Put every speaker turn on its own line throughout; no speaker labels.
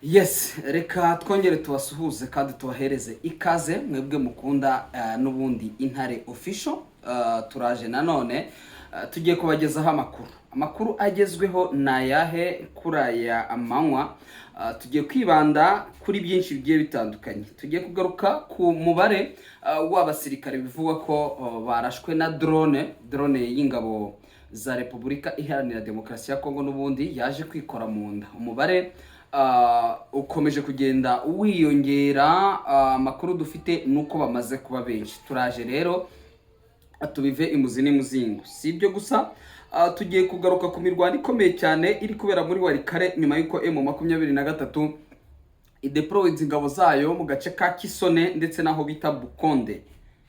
Yes, reka twongere tubasuhuze kandi tubahereze ikaze mwebwe mukunda n'ubundi Intare Official. Turaje nanone, tugiye kubagezaho amakuru. Amakuru agezweho ni ayahe kuri aya manywa? Tugiye kwibanda kuri byinshi bigiye bitandukanye. Tugiye kugaruka ku mubare w'abasirikare bivugwa ko barashwe na drone y'ingabo za Repubulika Iharanira Demokarasi ya Kongo n'ubundi yaje kwikora mu nda. Umubare ukomeje kugenda wiyongera. Amakuru dufite ni uko bamaze kuba benshi. Turaje rero tubive imuzi n'imuzingo. Si ibyo gusa, tugiye kugaruka ku mirwano ikomeye cyane iri kubera muri Walikale nyuma y'uko M23 ideployinze ingabo zayo mu gace ka Kisone ndetse n'aho bita Bukonde.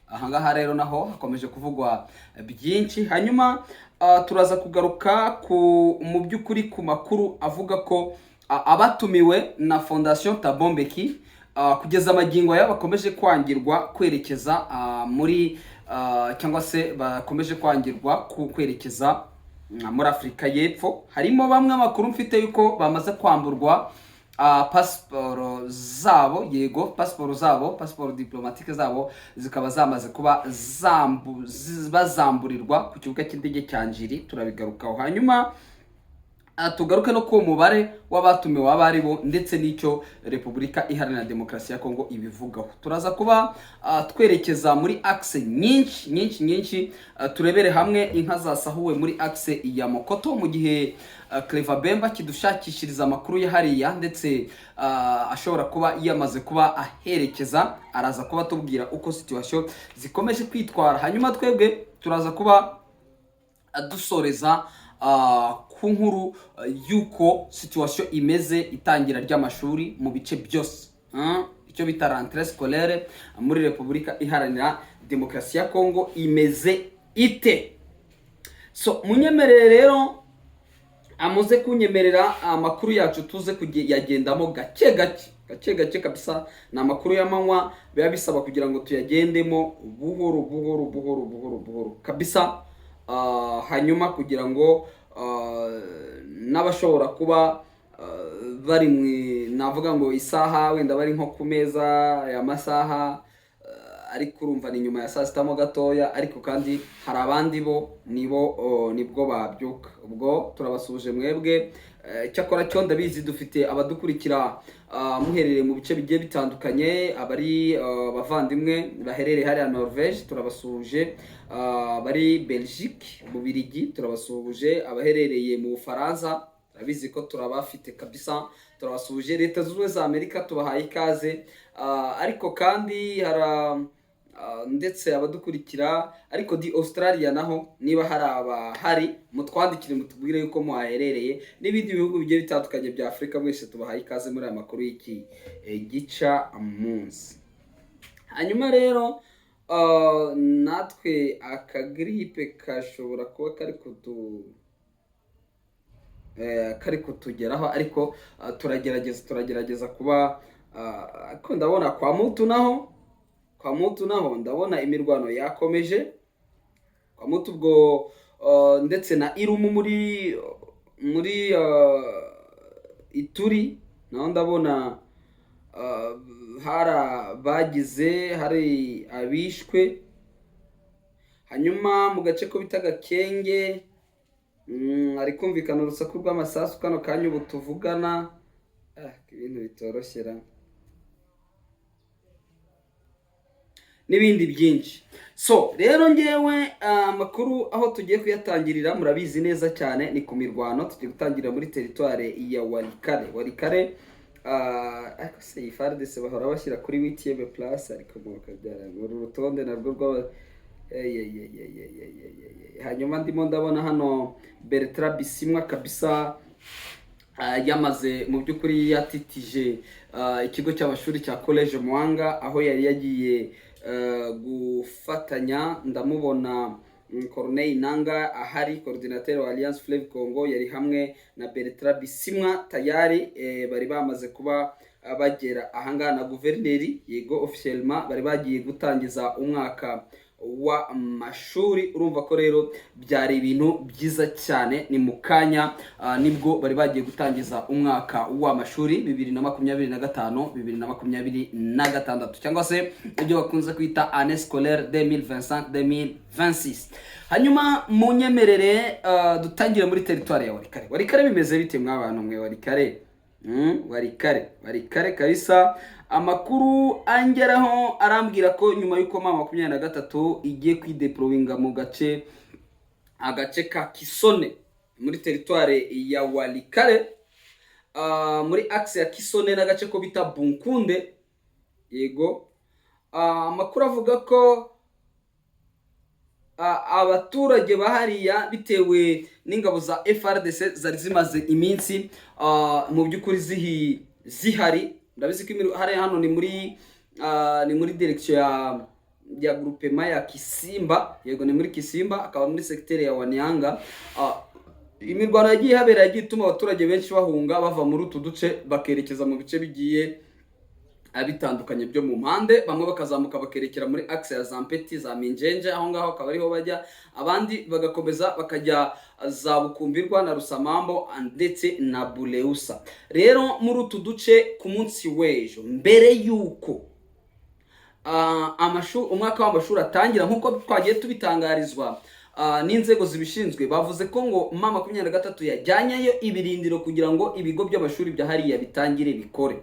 Ahangaha rero naho hakomeje kuvugwa byinshi. Hanyuma turaza kugaruka ku mu by'ukuri ku makuru avuga ko abatumiwe na Fondation Thabo Mbeki kugeza amagingo aya bakomeje kwangirwa kwerekeza muri cyangwa se bakomeje kwangirwa ku kwerekeza muri Afurika y'Epfo. Harimo bamwe amakuru mfite yuko bamaze kwamburwa pasiporo zabo. Yego, pasiporo zabo, pasiporo diplomatique zabo zikaba zamaze kuba bazamburirwa ku kibuga cy'indege cya Njiri. Turabigarukaho. Hanyuma tugaruke no ku mubare w'abatumiwe abo ari bo ndetse n'icyo Repubulika Iharanira Demokarasi ya Kongo ibivugaho. Turaza kuba twerekeza muri axe nyinshi nyinshi nyinshi, turebere hamwe inka zasahuwe muri axe ya Mokoto, mu gihe Clever Bemba kidushakishiriza amakuru ya hariya, ndetse ashobora kuba yamaze kuba aherekeza, araza kuba atubwira uko situation zikomeje kwitwara. Hanyuma twebwe turaza kuba dusoreza ku nkuru y'uko situation imeze, itangira ry'amashuri mu bice byose, icyo bita rentrée scolaire muri Repubulika Iharanira Demokarasi ya Kongo imeze ite. So munyemerere rero, amuze kunyemerera amakuru yacu tuze kuyagendamo gake gake gake gake kabisa. Ni amakuru y'amanywa, biba bisaba kugira ngo tuyagendemo buhoro buhoro buhoro buhoro buhoro kabisa. Hanyuma kugira ngo n'abashobora kuba bari mu, navuga ngo isaha wenda bari nko ku meza aya masaha, ariko urumva ni nyuma ya saa sita mo gatoya, ariko kandi hari abandi bo nibo, oh, nibwo babyuka. Ubwo turabasuhuje mwebwe. Cyakora cyo ndabizi dufite abadukurikira muherereye mu bice bigiye bitandukanye, abari abavandimwe baherereye hariya Norvege turabasuhuje, abari Belgique, mu Birigi turabasuhuje, abaherereye mu Bufaransa turabizi ko turabafite kabisa, turabasuhuje. Leta Zunze Ubumwe za Amerika tubahaye ikaze. Ariko kandi hari ndetse abadukurikira ariko di Australia naho, niba hari abahari mutwandikire mutubwire yuko muhaherereye, n'ibindi bihugu bigiye bitandukanye bya Afurika. Mwese tubahaye ikaze muri aya makuru y'iki gica munsi. Hanyuma rero natwe akagiripe kashobora kuba kari kutugeraho, ariko turagerageza kuba ariko ndabona kwa Mutu naho ndabona imirwano yakomeje kwa Mutu ubwo ndetse na Irumu muri Ituri naho ndabona hari abagize, hari abishwe. Hanyuma mu gace ko bita Gakenge hari kumvikana urusaku rw'amasasu kano kanya ubu tuvugana. Ibintu bitoroshye ra, n'ibindi byinshi. So rero ngewe amakuru aho tugiye kuyatangirira murabizi neza cyane ni ku mirwano. Tugiye gutangirira muri teritware ya Walikale. Walikale, ariko se iyi FARDC bahora bashyira kuri huitième place, ariko mukabyara uru rutonde narwo rw'aba. Ey, ey, ey, ey, ey, ey, ey, ey, ey. Hanyuma ndimo ndabona hano Bertrand Bisimwa kabisa yamaze mu by'ukuri yatitije ikigo cy'amashuri cya College Mwanga aho yari yagiye gufatanya. Ndamubona Corneille Nanga ahari, coordinateur wa Alliance Fleuve Congo, yari hamwe na Bertrand Bisimwa tayari, bari bamaze kuba bagera ahangaha na guverineri. Yego, officiellement bari bagiye gutangiza umwaka w'amashuri. Urumva ko rero byari ibintu byiza cyane. Ni mu kanya nibwo bari bagiye gutangiza umwaka w'amashuri 2025, 2026, cyangwa se ibyo bakunze kwita année scolaire 2025 2026. Hanyuma munyemerere dutangire muri teritwari ya Walikale. Walikale bimeze bite mwabantu mwe? Walikale, Walikale, Walikale kabisa. Amakuru angeraho arambwira ko nyuma y'uko M23 igiye kwideployinga mu agace ka Kisone muri teritware ya Walikale, muri axe ya Kisone n'agace ko bita Bunkunde. Yego, amakuru avuga ko abaturage bahariya, bitewe n'ingabo za FARDC zari zimaze iminsi mu by'ukuri zihari. Ndabizi ko hariya hano ni muri direction ya groupement ya Kisimba. Yego, ni muri Kisimba, akaba muri secteur ya Wanianga. Imirwano yagiye ihabera yagiye ituma abaturage benshi bahunga, bava muri utu duce bakerekeza mu bice bigiye bitandukanye byo mu mpande. Bamwe bakazamuka bakerekera muri axe ya Zampeti, za Minjenje, aho ngaho akaba ariho bajya, abandi bagakomeza bakajya za Bukumbirwa na Rusamambo ndetse na Buleusa. Rero muri utu duce, ku munsi w'ejo, mbere y'uko umwaka w'amashuri atangira, nk'uko twagiye tubitangarizwa n'inzego zibishinzwe, bavuze ko ngo M23 yajyanyeyo ibirindiro kugira ngo ibigo by'amashuri bya hariya bitangire bikore,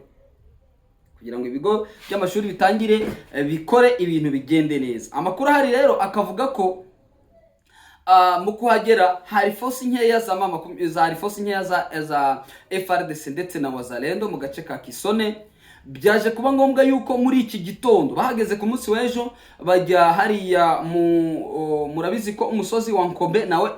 kugira ngo ibigo by'amashuri bitangire bikore, ibintu bigende neza. Amakuru ahari rero akavuga ko mu kuhagera hari force nkeya za mama za hari force nkeya za FARDC ndetse na Wazalendo mu gace ka Kisone. Byaje kuba ngombwa yuko muri iki gitondo bahageze ku munsi w'ejo, bajya hariya mu murabizi ko umusozi wa Nkombe nawe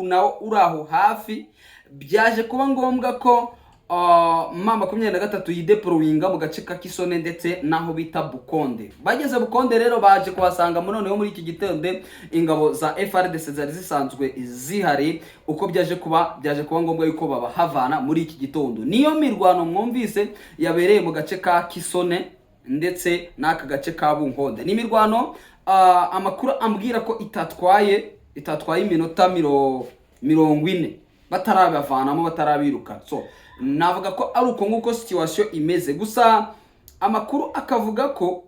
nawe uri aho hafi. Byaje kuba ngombwa ko M23 yideployinga mu gace ka Kisone ndetse n'aho bita Bukonde. Bageze Bukonde rero, baje kuhasanga muri noneho muri iki gitondo ingabo za FARDC zari zisanzwe zihari. Uko byaje kuba ngombwa yuko babahavana muri iki gitondo. Niyo mirwano mwumvise yabereye mu gace ka Kisone ndetse n'aka gace ka Bunkonde. Ni imirwano amakuru ambwira ko itatwaye iminota 40 batarabavanamo, batarabiruka. So navuga ko ari uko nguko situation imeze. Gusa amakuru akavuga ko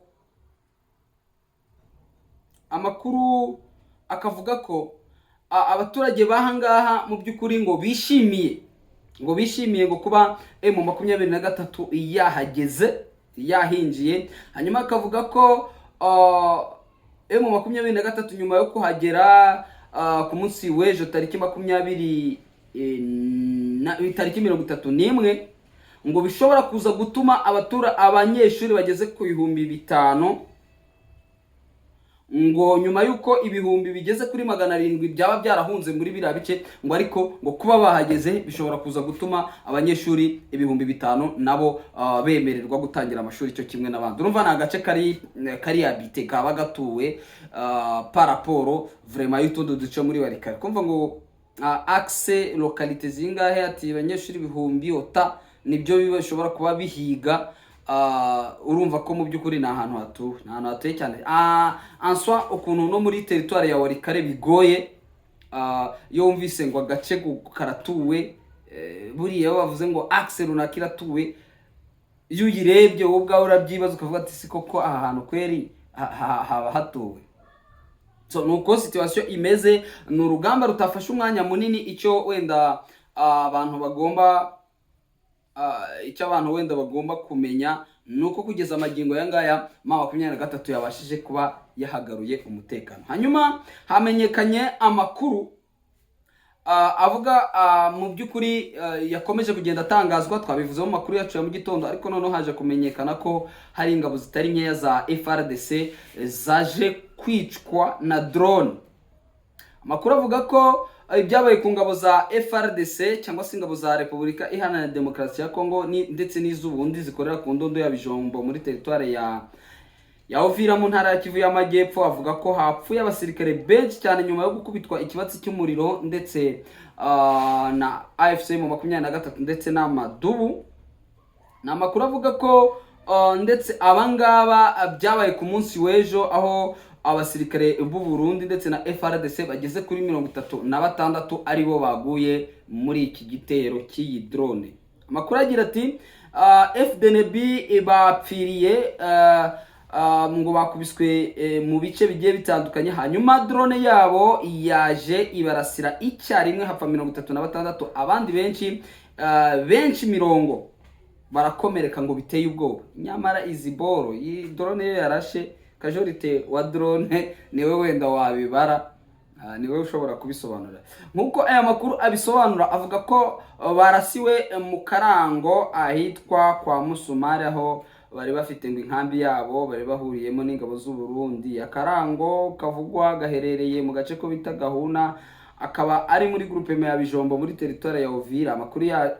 abaturage b'ahangaha mu by'ukuri ngo bishimiye ngo kuba M23 yahageze, yahinjiye. Hanyuma akavuga ko M23 nyuma yo kuhagera ku munsi w'ejo tariki 20 na tariki 31, ngo bishobora kuza gutuma abanyeshuri bageze ku 5000, ngo nyuma y'uko ibihumbi bigeze kuri 700 byaba byarahunze muri biriya bice, ngo ariko ngo kuba bahageze bishobora kuza gutuma abanyeshuri 5000 nabo bemererwa gutangira amashuri cyo kimwe n'abandi. Urumva ni agace kari habité, kaba gatuwe par rapport vraiment y'utundi duce muri Walikale. Kumva ngo axe localité zingahe, ati abanyeshuri ibihumbi ota nibyo bishobora kuba bihiga. Urumva ko mu by'ukuri ni ahantu hatuwe, ni ahantu hatuye cyane. En soi, ukuntu no muri teritwari ya Walikale bigoye, iyo wumvise ngo agace karatuwe, buriya iyo bavuze ngo axe runaka iratuwe, iyo uyirebye wowe ubwawe urabyibaza, ukavuga ati: "Si koko aha hantu kweri haba hatuwe?" So ni uko situation imeze. Ni urugamba rutafashe umwanya munini. Icyo abantu wenda bagomba kumenya ni uko kugeza amagingo aya ngaya M23 yabashije kuba yahagaruye umutekano. Hanyuma hamenyekanye amakuru avuga mu by'ukuri yakomeje kugenda atangazwa, twabivuze mu makuru yacu ya mu gitondo, ariko noneho haje kumenyekana ko hari ingabo zitari nkeya za FARDC zaje kwicwa na drone. Amakuru avuga ko ibyabaye ku ngabo za FARDC, cyangwa se ingabo za Repubulika Iharanira Demokarasi ya Kongo ndetse n'iz'Uburundi zikorera ku ndondo ya Bijombo muri teritware ya Uvira mu ntara ya Kivu y'Amajyepfo, avuga ko hapfuye abasirikare benshi cyane nyuma yo gukubitwa ikibatsi cy'umuriro ndetse na AFC M23 ndetse n'amadubu. Ni amakuru avuga ko ndetse abangaba byabaye ku munsi w'ejo, aho abasirikare b'u Burundi ndetse na FARDC bageze kuri 36 aribo baguye muri iki gitero cy'iyi drone. Amakuru agira ati FDNB bapfiriye ngo bakubiswe mu bice bigiye bitandukanye, hanyuma drone yabo yaje ibarasira icyarimwe, hapfa 36, abandi benshi benshi mirongo barakomereka ngo biteye ubwoba. Nyamara izi boro, iyi drone yo yarashe casualty wa drone niwe wenda wabibara. Niwe ushobora kubisobanura. Nk'uko aya makuru abisobanura, avuga ko barasiwe mu Karango ahitwa kwa Musumari, aho bari bafite ngo inkambi yabo bari bahuriyemo n'ingabo z'u Burundi. Akarango kavugwa gaherereye mu gace ko bita Gahuna, akaba ari muri groupement ya Bijombo muri territoire ya Uvira.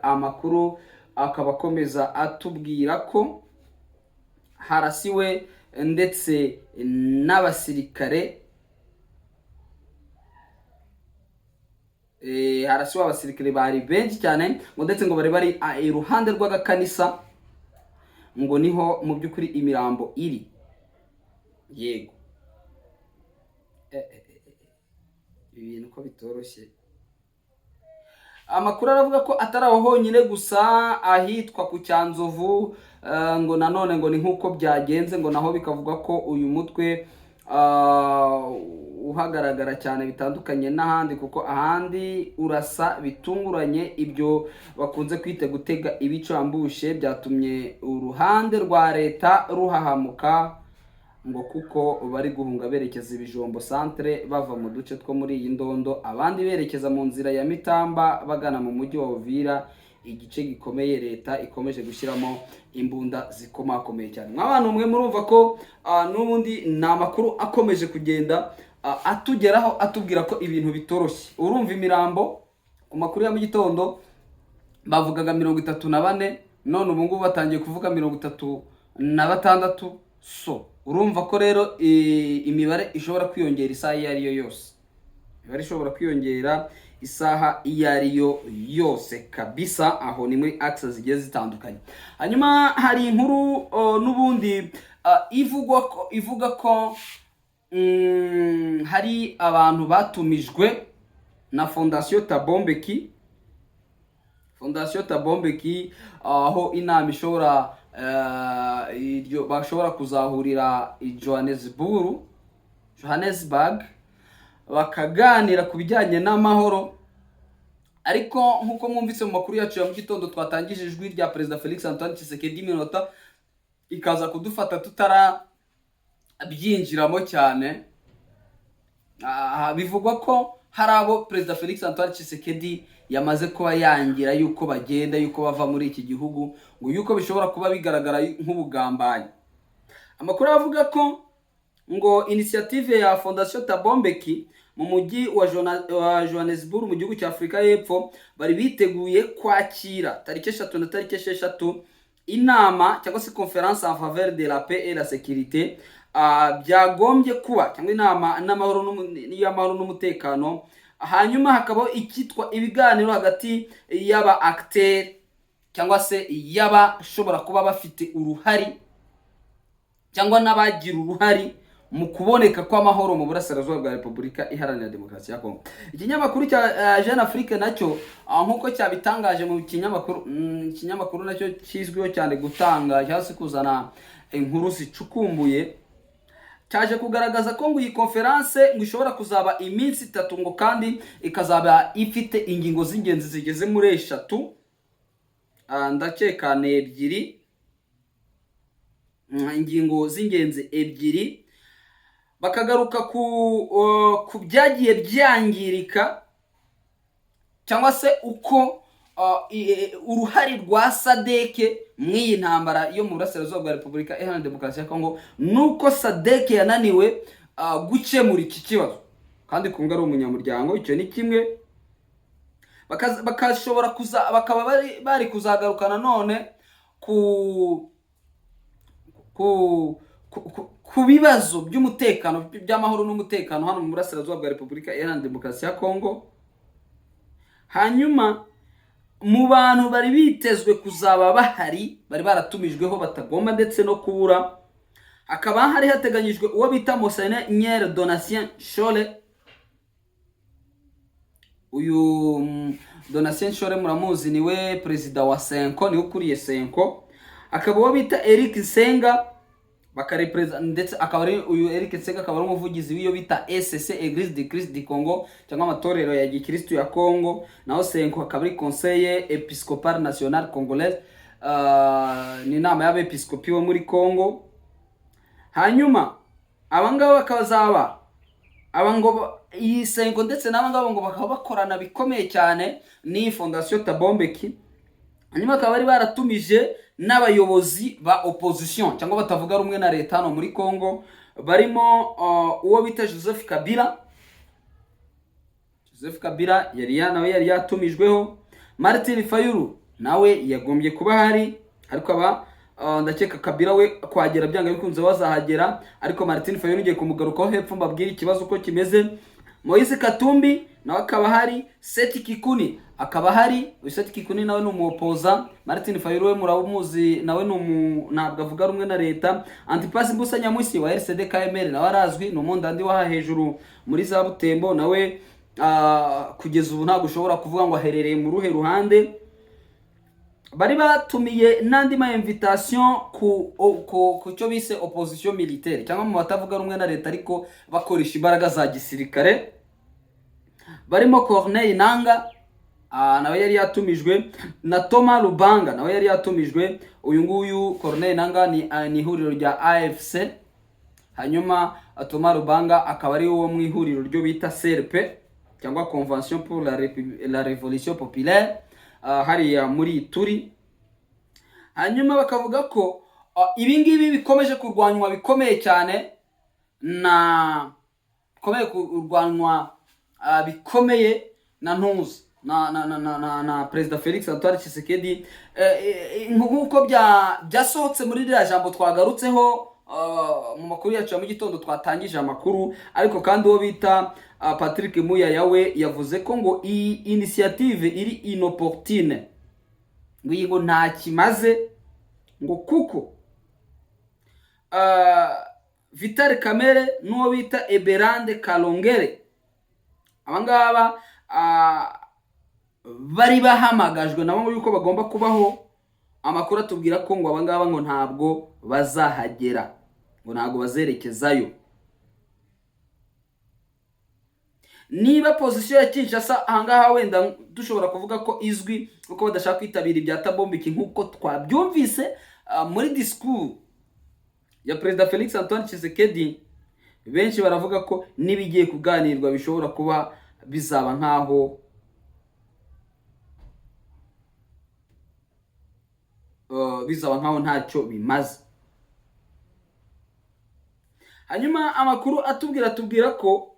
Amakuru akaba akomeza atubwira ko harasiwe ndetse n'abasirikare, harasiwe abasirikare bari benshi cyane, ngo ndetse ngo bari bari iruhande rw'agakanisa, ngo niho mu by'ukuri imirambo iri. Yego, ibi bintu ko bitoroshye. Amakuru aravuga ko atari aho honyine gusa, ahitwa ku Cyanzovu ngo nanone ngo ni nk'uko byagenze, ngo naho bikavuga ko uyu mutwe uhagaragara cyane bitandukanye n'ahandi, kuko ahandi urasa bitunguranye, ibyo bakunze kwita gutega ibicambushe, byatumye uruhande rwa leta ruhahamuka, ngo kuko bari guhunga berekeza Ibijombo centre bava mu duce two muri iyi Ndondo, abandi berekeza mu nzira ya Mitamba bagana mu mujyi wa Uvira, igice gikomeye leta ikomeje gushyiramo imbunda zikomakomeye cyane. Mw'abantu mwe, murumva ko n'ubundi ni amakuru akomeje kugenda atugeraho atubwira ko ibintu bitoroshye. Urumva imirambo ku makuru ya mu gitondo bavugaga 34, none ubu ngubu batangiye kuvuga 36. So urumva ko rero imibare ishobora kwiyongera isaha iyo ari yo yose, imibare ishobora kwiyongera isaha iyo ari yo yose kabisa. Aho ni muri axe zigiye zitandukanye. Hanyuma hari inkuru n'ubundi ivugwa ko, ivuga ko hari abantu batumijwe na Fondation Thabo Mbeki, Fondation Thabo Mbeki, aho inama ishobora iryo bashobora kuzahurira i Johannesburg bakaganira ku bijyanye n'amahoro. Ariko nk'uko mwumvise mu makuru yacu ya mu gitondo twatangije ijwi rya Perezida Felix Antoine Tshisekedi, iminota ikaza kudufata tutarabyinjiramo cyane. Bivugwa ko hari abo Perezida Felix Antoine Tshisekedi yamaze kuba yangira yuko bagenda, yuko bava muri iki gihugu, ngo yuko bishobora kuba bigaragara nk'ubugambanyi. Amakuru avuga ko ngo initiative ya Fondation Thabo Mbeki mu mujyi wa Johannesburg mu gihugu cya Afurika y'Epfo, bari biteguye kwakira tariki 3 na tariki 6 inama cyangwa se conférence en faveur de la paix et la sécurité, byagombye kuba cyangwa inama n'amahoro y'amahoro n'umutekano, hanyuma hakabaho icyitwa ibiganiro hagati y'aba acteur cyangwa se y'abashobora kuba bafite uruhari cyangwa n'abagira uruhari mu kuboneka kw'amahoro mu burasirazuba bwa Repubulika Iharanira Demokarasi ya Kongo. Ikinyamakuru cya Jeune Afrique nacyo nk'uko cyabitangaje mu kinyamakuru, ikinyamakuru nacyo kizwiho cyane gutanga cyangwa se kuzana inkuru zicukumbuye, cyaje kugaragaza ko ngo iyi conférence ngo ishobora kuzaba iminsi 3, ngo kandi ikazaba ifite ingingo z'ingenzi zigeze muri eshatu. Ndakeka ni ebyiri. Ingingo z'ingenzi ebyiri, bakagaruka ku byagiye byangirika cyangwa se uko uruhare rwa SADC mu iyi ntambara yo mu burasirazuba bwa Repubulika Iharanira Demokarasi ya Kongo, nuko SADC yananiwe gukemura iki kibazo kandi Kongo ari umunyamuryango. Icyo ni kimwe. Bakashobora kuza bakaba bari kuzagaruka nanone ku bibazo by'umutekano, by'amahoro n'umutekano hano mu burasirazuba bwa Repubulika Iharanira Demokarasi ya Kongo. Hanyuma mu bantu bari bitezwe kuzaba bahari, bari baratumijweho batagomba ndetse no kubura. Hakaba hari hateganyijwe uwo bita Monseigneur Donatien Nshole. Uyu Donatien Nshole muramuzi, niwe perezida wa CENCO, niwe ukuriye CENCO. Akaba uwo bita Eric Nsenga bakarepreza, ndetse akaba ari uyu Eric Nsenga akaba ari umuvugizi w'iyo bita ECC, Église du Christ du Congo, cyangwa amatorero ya gikristu ya Congo. Naho CENCO akaba ari Conseil Episcopal National Congolais, ni inama y'abepiskopi bo muri Congo. Hanyuma abangaba bakazaba aba ngo iyi CENCO ndetse n'aba ngaba ngo bakaba bakorana bikomeye cyane n'iyi Fondation Thabo Mbeki. Hanyuma bakaba bari baratumije n'abayobozi ba opposition cyangwa batavuga rumwe na leta hano muri Congo, barimo uwo bita Joseph Kabila. Joseph Kabila yari ya nawe yari yatumijweho. Martin Fayulu nawe yagombye kuba ahari, ariko aba ndakeka Kabila we kwagera byanga bikunze bazahagera, ariko Martin Fayulu ngiye kumugarukaho hepfo mbabwire ikibazo uko kimeze. Moise Katumbi nawe akaba ahari, Seth Kikuni akaba ahari. Uyu Seth Kikuni nawe ni umuopoza. Martin Fayulu we muramuzi, nawe ni ntabwo avuga rumwe na leta. Antipas Mbusa Nyamwisi wa RCD KML nawe arazwi, ni umundandi waha hejuru muri za Butembo, nawe kugeza ubu ntabwo ushobora kuvuga ngo aherereye mu ruhe ruhande. Bari batumiye n'andi ma invitation ku cyo bise opposition militaire, cyangwa mu batavuga rumwe na leta ariko bakoresha imbaraga za gisirikare, barimo Corneille Nanga, nawe yari yatumijwe, na Thomas Lubanga nawe yari yatumijwe. Uyu nguyu Corneille Nanga ni ihuriro rya AFC, hanyuma Thomas Lubanga akaba ari uwo mu ihuriro ryo bita CRP, cyangwa Convention pour la Révolution Populaire, hariya muri Ituri. Hanyuma bakavuga ko ibi ngibi bikomeje kurwanywa bikomeye cyane na bikomeye kurwanywa bikomeye na ntuza na Perezida Felix Antoine Tshisekedi, nk'uko byasohotse muri ririya jambo twagarutseho mu makuru yacu ya mu gitondo twatangije amakuru. Ariko kandi uwo bita Patrick Muyaya we yavuze ko ngo iyi initiative iri inopportune, ngo iyi ngo nta kimaze, ngo kuko Vital Kamerhe n'uwo bita Eberande Kalongere, abangaba bari bahamagajwe nabo yuko bagomba kubaho. Amakuru atubwira ko ngo abangaba ngo ntabwo bazahagera, ngo ntabwo bazerekezayo. Niba position ya Kinshasa ahangaha wenda dushobora kuvuga ko izwi, kuko badashaka kwitabira ibya Thabo Mbeki, nk'uko twabyumvise muri discours ya Perezida Felix Antoine Tshisekedi, benshi baravuga ko n'ibigiye kuganirwa bishobora kuba bizaba nk'aho ntacyo bimaze. Hanyuma amakuru atubwira ko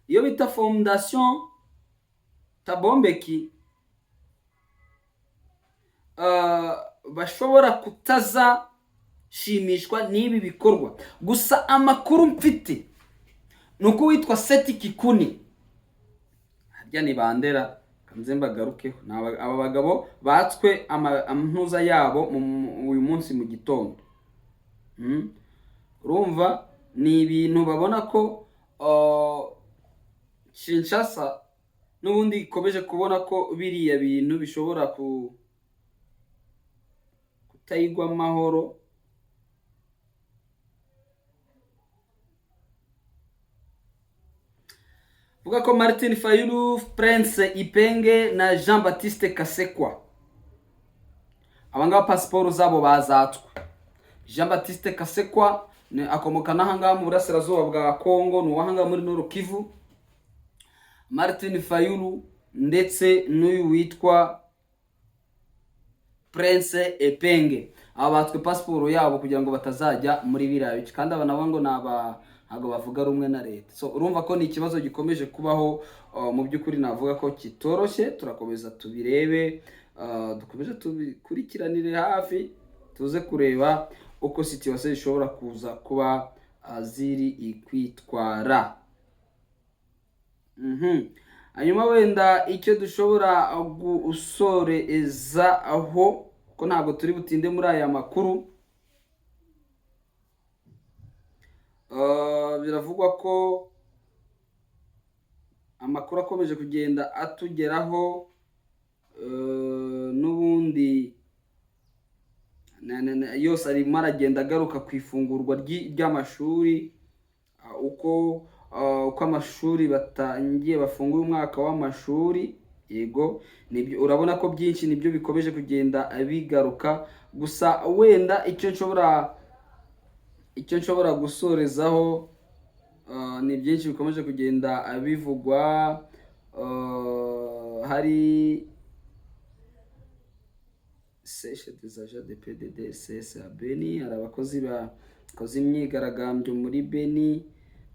iyo bita Fondation Thabo Mbeki bashobora kutazashimishwa n'ibi bikorwa. Gusa amakuru mfite ni uko witwa Seth Kikuni, harya ni bandera kanze mbagarukeho, ni aba bagabo batswe ampuza yabo uyu munsi mu gitondo. Urumva ni ibintu babona ko Kinshasa n'ubundi ikomeje kubona ko biriya bintu bishobora kutayigwa amahoro. Vuga ko Martin Fayulu, Prince Ipenge na Jean Baptiste Kasekwa, abangaba pasiporo zabo bazatswe. Jean Baptiste Kasekwa ni akomoka n'ahangaha mu burasirazuba bwa Congo, ni uwahangaha muri Nord Kivu. Martin Fayulu ndetse n'uyu witwa Prince Epenge, aba batswe pasiporo yabo kugira ngo batazajya muri biriya bice, kandi aba nabo ngo ni aba ntabwo bavuga rumwe na leta. So urumva ko ni ikibazo gikomeje kubaho, mu by'ukuri navuga ko kitoroshye. Turakomeza tubirebe, dukomeze tubikurikiranire hafi, tuze kureba uko situation zishobora kuza kuba ziri kwitwara. Hanyuma wenda icyo dushobora gusoreza aho, ko ntabwo turi butinde muri aya makuru. Biravugwa ko amakuru akomeje kugenda atugeraho, n'ubundi yose arimo aragenda agaruka ku ifungurwa ry'amashuri, uko amashuri batangiye, bafunguye umwaka w'amashuri. Yego, nibyo, urabona ko byinshi nibyo bikomeje kugenda bigaruka. Gusa wenda icyo nshobora gusorezaho, ni byinshi bikomeje kugenda bivugwa. Hari sèche des agents de PDDRCS à Beni, hari abakozi bakoze imyigaragambyo muri Beni.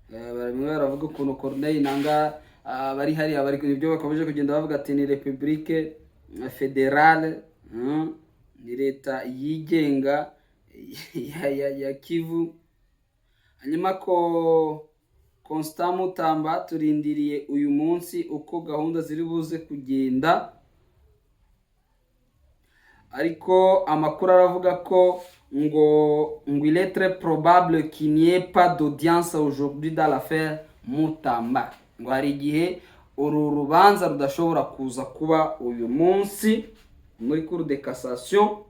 Bamwe baravuga ukuntu Corneille Nangaa, bari hariya, bari ibyo bakomeje kugenda bavuga ati ni République Fédérale, ni leta yigenga ya Kivu. Hanyuma ko Constant Mutamba, turindiriye uyu munsi uko gahunda ziri buze kugenda, ariko amakuru aravuga ko ngo il est très probable qu'il n'y ait pas d'audience aujourd'hui dans l'affaire Mutamba, ngo hari igihe uru rubanza rudashobora kuza kuba uyu munsi muri Cour de cassation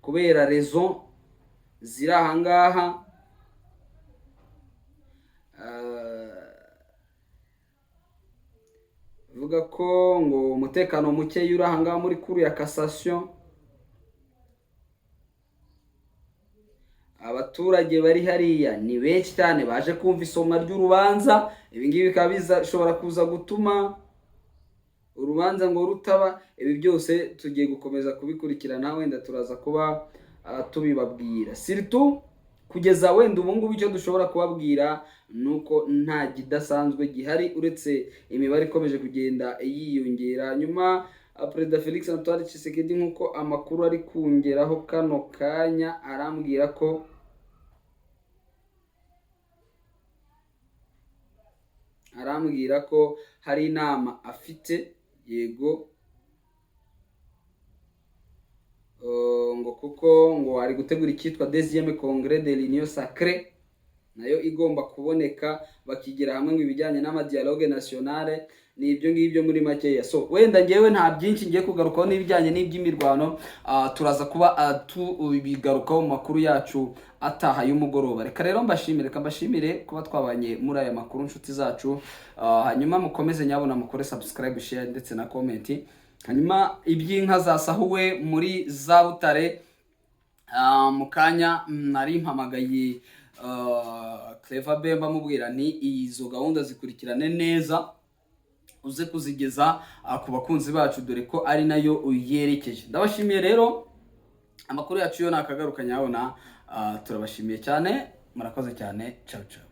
kubera raison ziri ahangaha. Vuga ko ngo umutekano muke uri ahangaha muri Cour ya cassation, abaturage bari hariya ni benshi cyane baje kumva isomwa ry'urubanza. Ibi ngibi bikaba bishobora kuza gutuma urubanza ngo rutaba. Ibi byose tugiye gukomeza kubikurikirana, wenda turaza kuba tubibabwira. Surtout kugeza wenda ubu ngubu icyo dushobora kubabwira ni uko nta kidasanzwe gihari uretse imibare ikomeje kugenda yiyongera. Nyuma Perezida Felix Antoine Tshisekedi, nk'uko amakuru ari kungeraho kano kanya, arambwira ko hari inama afite. Yego, ngo kuko ngo ari gutegura icyitwa deuxième congrès de l'Union sacrée, nayo igomba kuboneka, bakigira hamwe ngo ibijyanye n'amadialogue nationale. Ni ibyo ngibyo muri makeya. So wenda ngewe nta byinshi ngiye kugarukaho n'ibijyanye n'iby'imirwano, turaza kuba tubigarukaho mu makuru yacu ataha y'umugoroba. Reka rero mbashimire, reka mbashimire kuba twabanye muri aya makuru, inshuti zacu. Hanyuma mukomeze nyabona mukore subscribe, share ndetse na comment. Hanyuma iby'inka zasahuwe muri za Butare, mu kanya nari mpamagaye Clever Bemba, amubwira ni izo gahunda zikurikirane neza, uze kuzigeza ku bakunzi bacu, dore ko ari nayo yerekeje. Ndabashimiye rero, amakuru yacu yo nakagaruka nyabona. Turabashimiye cyane, murakoze cyane, ciao ciao.